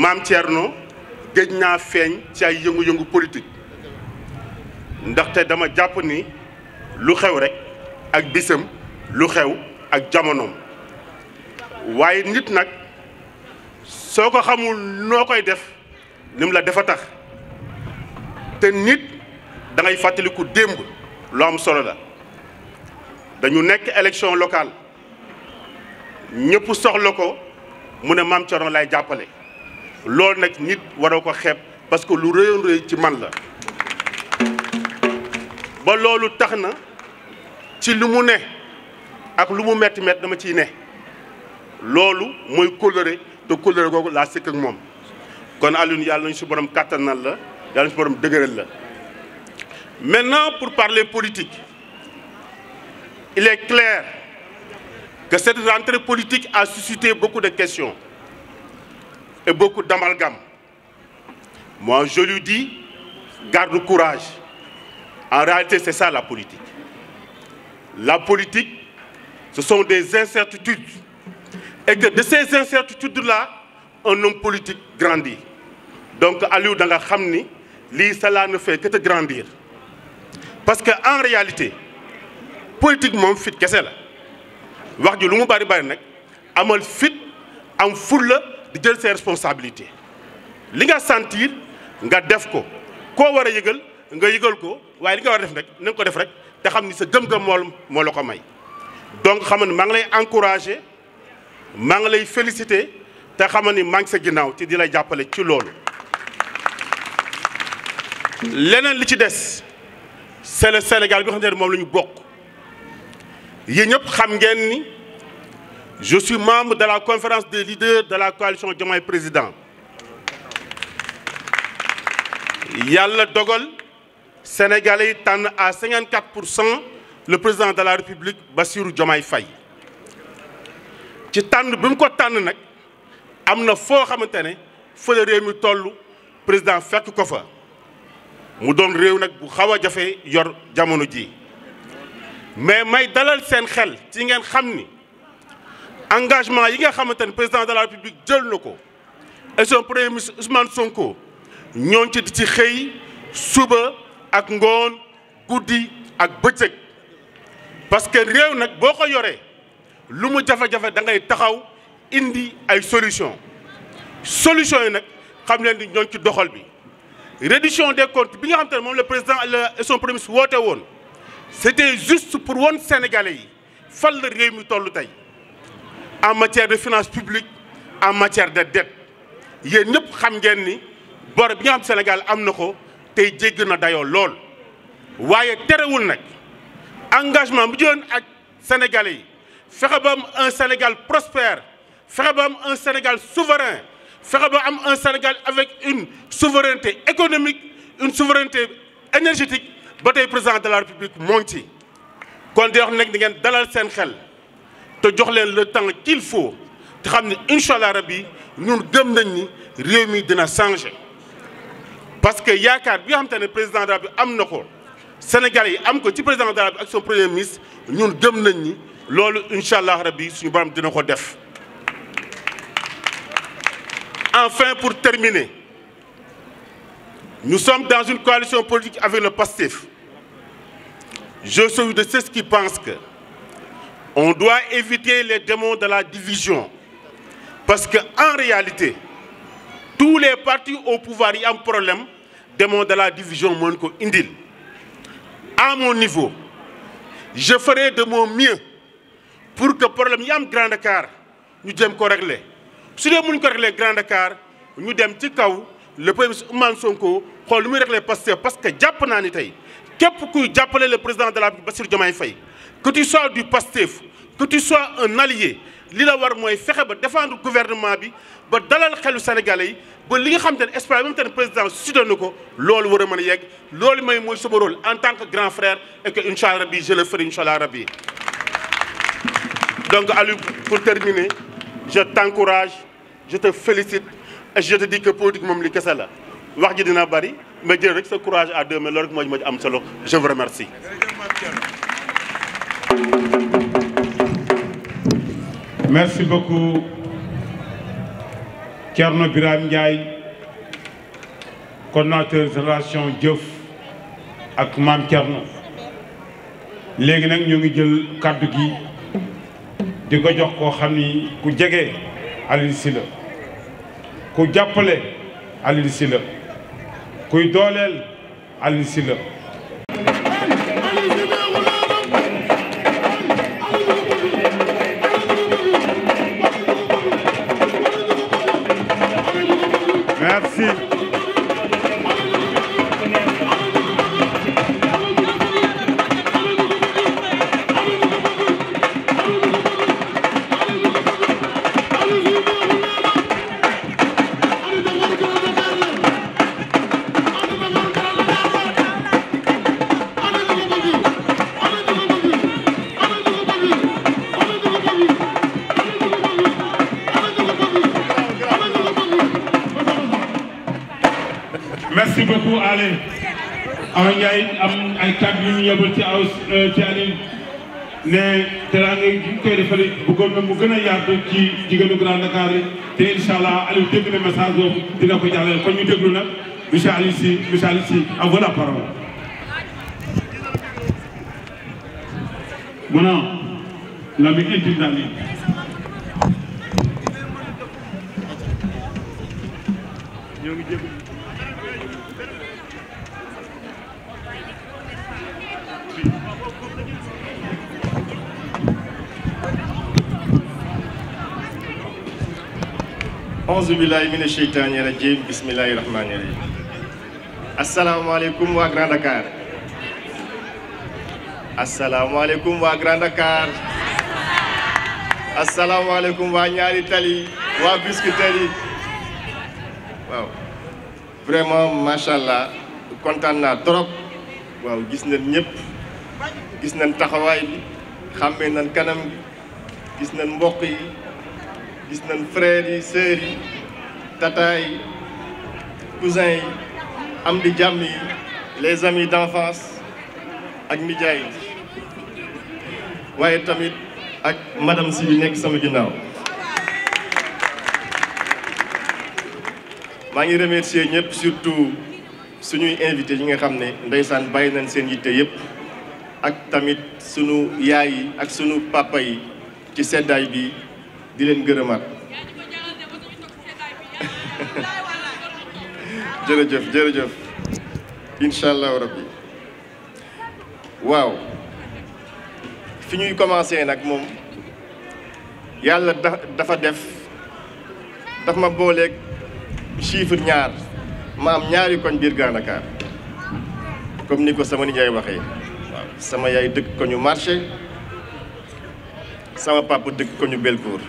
Mame Thierno géej naa feeñ ci ay yëngu-yëngu politique ndaxte dama jàpp ni lu xew rek ak bisam lu xew ak jamonoom waaye nit nag soo ko xamul noo koy def ni mu la defa tax te nit da ngay fàttaliku démb lu am solo la dañu nekk élection locale ñëpp soxla ko mu ne Mame Thierno lay jàppale loolu nag nit waroo ko xeeb parce que lu rëyoon rëy ci man la ba loolu tax na ci lu mu ne ak lu mu metti metti dama ciy ne loolu mooy kóllëre te kóllëre googu laa sëkk ak moom kon Alioune yàlla nañu si borom kàttanal la yàlla nañu si borom dëgëral la. Maintenant, pour parler politique, il est clair que cette rentrée politique a suscité beaucoup de questions et beaucoup d'amalgames. Moi, je lui dis, garde courage. En réalité, c'est ça la politique. La politique, ce sont des incertitudes. Et que de ces incertitudes-là, un homme politique grandit. Donc, Aliou da nga xam ni lii cela ne fait que te grandir. Parce qu'en réalité, politique moom fit kese la wax ji lu mu bari bari nag amal fit am fulla di jël ses responsabilités li nga sentir nga def ko koo war a yëgal nga yëgal ko waaye li nga war a def nag na nga ko def rek te xam ni sa gëm-gëm moo la ko may. donc xam ni maa ngi lay encourager maa ngi lay féliciter te xam ni maa ngi sa ginnaaw te di lay jàppale ci loolu. leneen li ci des. C'est le Sénégal bi nga xam ne moom la ñu bokk yéen ñëpp xam ngeen ni je suis membre de la conférence des leaders de la coalition Diomaye Président yàlla dogal Sénégalais yi tànn à 54% le président de la République Bassirou Diomaye Faye ci tànn bi mu ko tànn nag am na foo xamante ne fa la réew mi toll président fekk ko fa. mu doon réew nag bu xaw a jafe yor jamono ji mais may dalal seen xel ci ngeen xam ni engagement yi nga xamante ne président de la République jël na ko et son premier ministre Ousmane Sonko ñooñ ci di ci xëy suba ak ngoon guddi ak bëccëg parce que réew nag boo ko yoree lu mu jafe-jafe da ngay taxaw indi ay solution yi nag xam leen ni ñooñ ci doxal bi réduction des comptes bi nga xam te ne moom le président et son premier ministre woote woon c'était juste pour woon Sénégalais yi fan la réew mi toll tey en matière de finances publiques en matière de dette yéen ñëpp xam ngeen ni bor bi nga xam Sénégal am na ko tey jégg na dayoo lool. waaye terewul nag engagement bu jëloon ak Sénégalais yi fexe ba am un Sénégal prospère fexe ba am un Sénégal souverain. fexe ba am un Sénégal avec une souveraineté économique une souveraineté énergétique ba tey président de la République moo ngi ci kon di wax nag di ngeen dalal seen xel te jox leen le temps qu'il faut te xam ne incha allah rabbi ñun gëm nañ ni réew mi dina changer parce que yaakaar bi nga xam te ne président de la République am na ko Sénégal yi am ko ci président de la République ak son premier ministre ñun gëm nañ ni loolu incha allah rabbi suñu borom dina ko def. Enfin, pour terminer, nous sommes dans une coalition politique avec le PASTEF. Je suis de ceux qui pensent qu'on doit éviter les démons de la division. Parce qu'en réalité, tous les partis au pouvoir, il y a un problème, démons de la division, indil. À mon niveau, je ferai de mon mieux pour que le problème, il y a un grand écart, nous devons régler. Si nous avons réglé Grand Dakar, nous avons dit le premier ministre Ousmane Sonko, nous avons réglé Pastef parce que Japonais tay, képp kuy jàppale le président de la République Bassirou Diomaye Faye, que tu sois du Pastef, que tu sois un allié, li la war mooy fexe ba défendre gouvernement bi ba dalal xelu Sénégalais yi ba li nga xam te ne espoir même te ne président suscité na ko loolu war a mën a yegg loolu mooy sama rôle en tant que grand frère et que incha allah rabbi je le ferai incha allah rabbi. Donc Aliou, pour terminer. Je t'encourage, je te félicite et je te dis que politique moom li kese la wax ji dina bari mais jël rek sa courage à deux mains loolu rek moo ci am solo je vous remercie. Merci beaucoup Thierno Birame Ndiaye coordonnateur relation jëf ak Mame Thierno léegi nag ñu ngi jël kàddu gi di ko jox koo xam ni ku jege Aliou Sylla ku jàppale Aliou Sylla kuy dooleel Aliou Sylla merci. Merci beaucoup Alain. Awa Ndiaye am ay kàddu yu ñu yóbbal ci Aliou ne teraanga gi ñu koy defal bëggoon na mu gën a yaatu ci jigéenu Grand Dakar yi te incha allah Aliou dégg na message boobu dina ko jàllale kon ñu déglu nag monsieur Aliou Sy à vous la parole. Maintenant, l'ami intime d'Aliou. ñoo ngi déglu. auzu billahi mina sheytaani rajim bismillahi rahmani rahim asalaamaaleykum waa Grand Dakar asalaamaaleykum waa Grand Dakar asalaamaaleykum waa Ñaari Tali waa Biscuiterie waaw vraiment macha allah kontaan naa trop waaw gis nañ ñëpp gis nañ taxawaay bi xàmmee nañ kanam gi gis nañ mbokk yi gis nañ frères yi sœurs yi tata yi cousins yi am di jàmm yi les amis d'enfance ak nijaay yi waaye tamit ak madame si bi nekk sama ginnaaw maa ngi remercier ñëpp surtout suñuy invité yi nga xam ne ndeysaan bàyyi nañ seen yitte yëpp ak tamit sunu yaay yi ak sunu papa yi ci seddaay bi di leen gërëmaat jërëjëf incha allahu rabbi waaw fi ñuy commencé nag moom yàlla dafa def ma booleeg chiffre ñaar ma am ñaari koñ biir Grand Dakar comme ni ko sama nijaay waxee waaw sama yaay dëkk koñu marché sama papa dëkk koñu Belcourt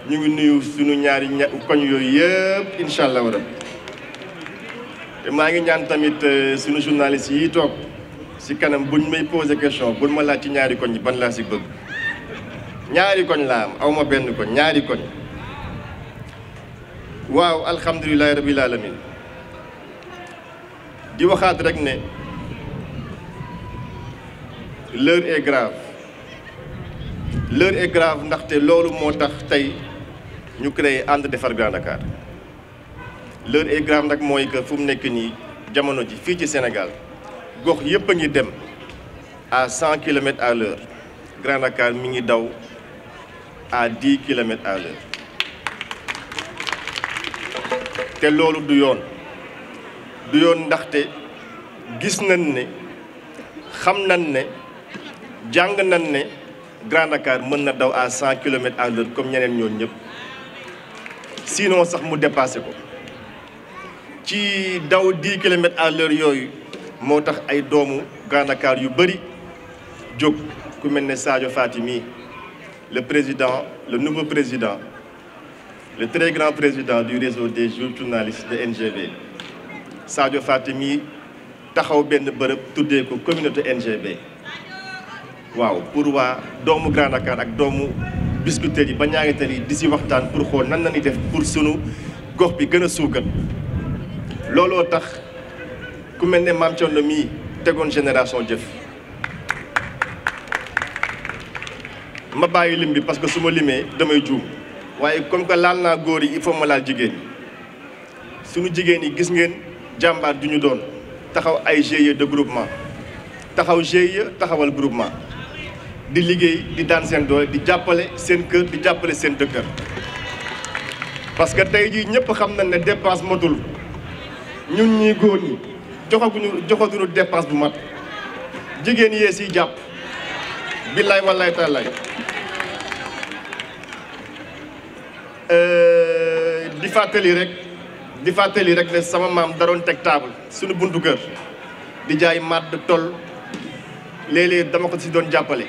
ñu ngi nuyu suñu ñaari koñ yooyu yëpp incha allah rabbi te maa ngi ñaan tamit suñu journaliste yi toog si kanam buñ may posé question buñ ma laaj ci ñaari koñ yi ban laa si bëgg ñaari koñ laa am aw ma benn koñ ñaari koñ waaw alhamdulilahi rabbil alamin di waxaat rek ne l'heure est grave ndaxte loolu moo tax tey ñu créé ànd defar Grand Dakar l'heure est grave nag mooy que fu mu nekk nii jamono ji fii ci Sénégal gox yëpp a ngi dem à 100 kilomètres à l'heure Grand Dakar mi ngi daw à 10 kilomètres à l'heure te loolu du yoon ndaxte gis nañ ne xam nañ ne jàng nañ ne Grand Dakar mën na daw à 100 kilomètres à l'heure comme ñeneen ñoon ñëpp sinon sax mu dépassé ko ci daw 10 kilomètres à l'heure yooyu moo tax ay doomu Grand Dakar yu bëri jóg ku mel ne Sadio Fatimi le nouveau président le très grand président du réseau des journalistes de NGB Sadio Fatimi taxaw benn bërëb tuddee ko communauté NGB waaw pour waa doomu Grand Dakar ak doomu Biscuiterie yi ba Ñaari Tali di si waxtaan pour xool nan la ñuy def pour sunu gox bi gën a suugal looloo tax ku mel ne Mame Thierno mii tegoon génération jëf ma bàyyi lim bi parce que su ma limee damay juum waaye comme que laal naa góor yi il faut ma laal jigéen ñi suñu jigéen yi gis ngeen jàmbaar ju ñu doon taxaw ay GIE de groupement taxaw GIE taxawal groupement di liggéey di daan seen doole di jàppale seen kër di jàppale seen dëkkër parce que tey jii ñëpp xam nañ ne dépense matul ñun ñii góor ñi joxaguñu dépense bu mat jigéen yee siy jàpp billaay wallaay taalaay di fàttali rek ne sama maam daroon teg table suñu buntu kër di jaay màdd toll léeg-léeg dama ko si doon jàppale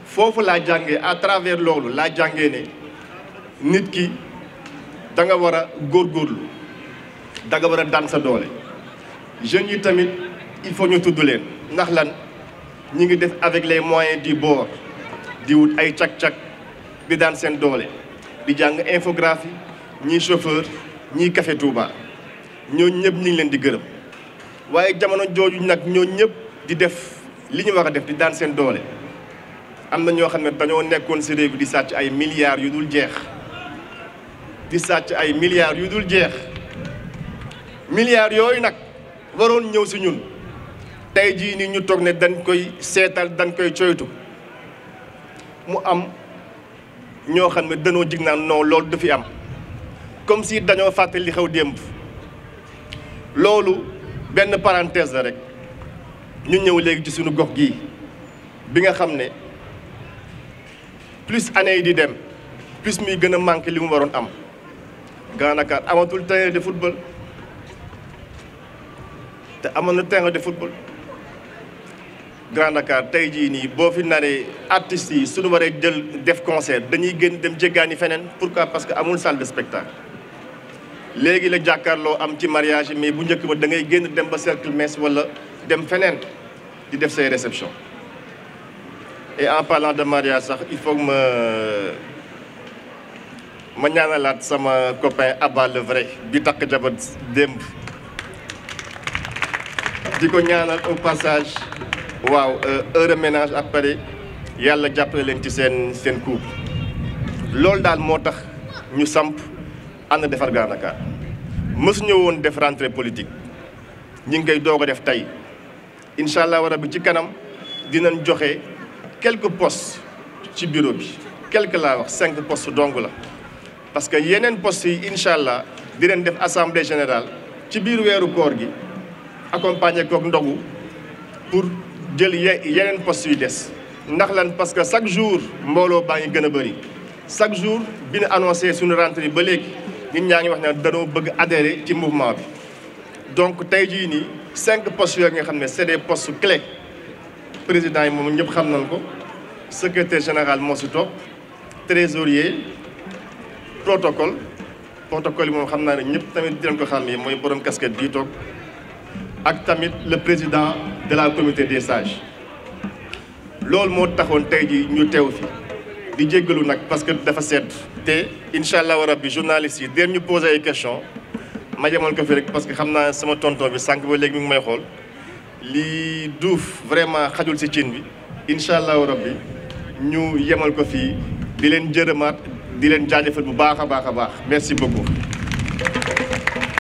foofu laa jàngee à travers loolu laa jàngee ne nit ki da nga war a góorgóorlu da nga war a daan sa doole jeunes yi tamit il faut ñu tudd leen ndax lan ñi ngi def avec les moyens du bord di wut ay cak-cak di daan seen doole di jàng infographie ñii chauffeur ñii café Touba ñooñu ñëpp ñu ngi leen di gërëm waaye jamono jooju nag ñooñu ñëpp di def li ñu war a def di daan seen doole am na ñoo xam ne dañoo nekkoon si réew bi di sàcc ay milliards yu dul jeex milliards yooyu nag waroon ñëw si ñun tey jii nii ñu toog ne dañ koy seetal dañ koy coytu mu am ñoo xam ne dañoo jig naan non loolu du fi am comme si dañoo fàttali li xew démb loolu benn parenthèse la rek ñu ñëw léegi ci suñu gox gii bi nga xam ne plus année yi di dem plus muy gën a manqué li mu waroon am Grand Dakar amatul terrain de football te amoon na terrain de football Grand Dakar tey jii nii boo fi naree artistes yi suñu waree jël def concert dañuy gën dem jéggaani feneen pourquoi parce que amul salle de spectacle léegi la jàkkaarloo am ci mariage yi mais bu njëkk ba da ngay génn dem ba cercle mess wala dem feneen di def say réception et en parlant de mariage sax il faut que ma ñaanalaat sama copain Abba le vrai bi takk jabar démb di ko ñaanal au passage waaw heureux ménage après yàlla jàppale leen ci seen couple loolu daal moo tax ñu samp ànd defar Grand Dakar mësuñu woon def rentrée politique ñi ngi koy doog a def tey incha allah rabbi ci kanam dinañ joxe quelques postes ci bureau bi quelques laa wax 5 postes dong la parce que yeneen postes yi incha allah dinañ def assemblée générale ci biir weeru koor gi accompagner kook ndogu pour jël yeneen postes yu des ndax lan parce que chaque jour mbooloo baa ngi gën a bëri chaque jour bi ñu annoncé suñu rentrée ba léegi nit ñaa ngi wax ne dañoo bëgg adhérer ci mouvement bi donc tey jii nii 5 postes yooyu nga xam ne c'est des postes clés président yi moom ñëpp xam nañ ko secrétaire général moo si toog trésorier protocole yi moom xam naa ne ñëpp tamit dinañ ko xam ne mooy borom casquette bii toog ak tamit le président de la comité des sages loolu moo taxoon tey jii ñu teew fi di jéggalu nag parce que dafa sedd te incha allah rabbi journalistes yi den ñu posé ay questions ma yemal ko fi rek parce que xam naa sama tonton bi sànq ba léegi mi ngi may xool lii duuf vraiment xajul si cin bi incha allah rabbi ñu yemal ko fii di leen jërëmaat di leen jaajëfal bu baax a baax a baax merci beaucoup.